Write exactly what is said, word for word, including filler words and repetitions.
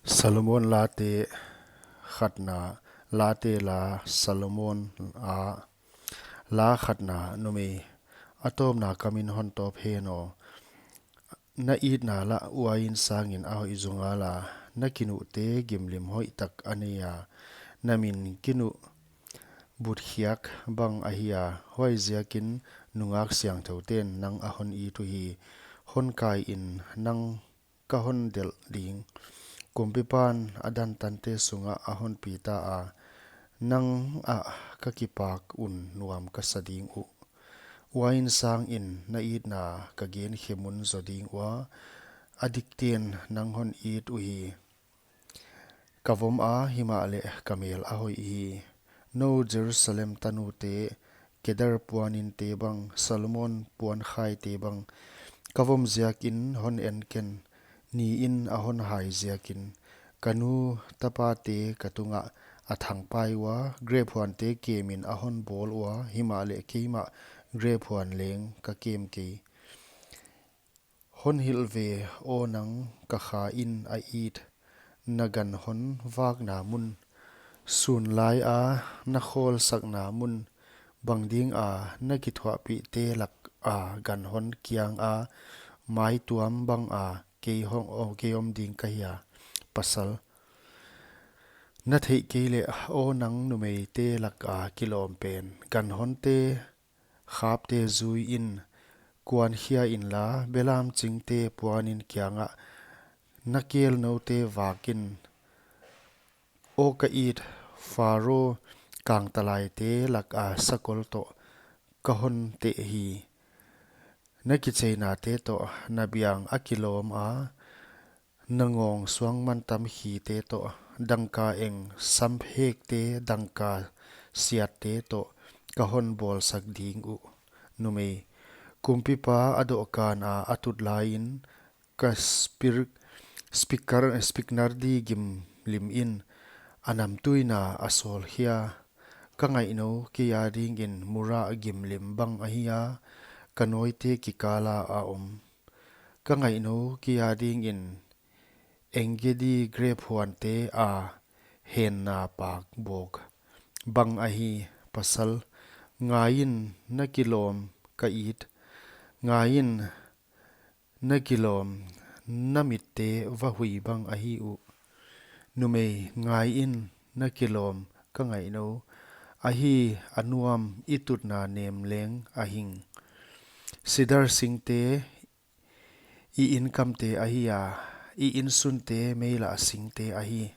Solomon Late khatna, Late La Solomon a, La khatna. Numei, a tawpna ka min hon tawp hen aw. Na itna lah uain sangin a hoih zungal a, na kinuhte gimlim hoihtak a nei a, na min kinuh butkhiak bang ahi a, huaiziakin nungak siangthoute'n nang a hon it uhi. Hon kai in, nang ka hon delh ding. Kumpipa'n a dantante sungah a hon pi ta a, nang ah ka kipak un nuam ka sa ding uh. Uain sangin na itna ka gen khe mun zaw ding ua, a dikte'n nang hon it uhi. Ka vom a, himahleh ka mel a hoih hi. Nou Jerusalem tanute, Kedar puaninte bang, Solomon puankhaite bang, ka vom ziakin hon en ken, niin a hon hai ziakin. Ka nu tapate ka tungah a thangpai ua, grep huante kemin a hon bawl ua, himahleh keimah grep huan leng ka kem kei. Hon hilh ve aw nang ka kha in a it, na gan hon vakna mun. Sun lai a na khawlsakna mun, bang ding a na kithuahpihte lak a gan hon kiang a, mai tuam bang a kei hong, kei om ding ka hia? Pasal. Na theih kei leh aw nang numeite lak a kilawm pen, gan honte khapte zui in, kuankhia inla, belam chingte puanin kiangah na kelnoute vak in. Aw ka it, Pharaoh kangtalaite lak a sakol toh ka hon teh hi. Na kicheinate toh na biang a kilawm a, na ngawng suang mantam khite toh, dangka eng samphekte, dangka siatte toh ka hon bawlsak ding uh. Numei, kumpipa a dohkan a a tut lai in, ka spir-, spikar, spiknar di gimlim in a namtuina a sawl hia. Ka ngaihnou kei a dingin murah gimlim bang ahi a, ka nawite kikal a a om. Ka ngaihnou kei a dingin engedi grep huante a henna pak bawk bang ahi. Pasal. Ngai in, na kilawm ka it. Ngai in, na kilawm, na mitte va hui bang ahi uh. Numei, ngai in, na kilawm ka ngaihnou, ahi a nuam, i tutna nem leng a hing. Sidar singte i inkamte ahi a, i insunte meilah singte ahi.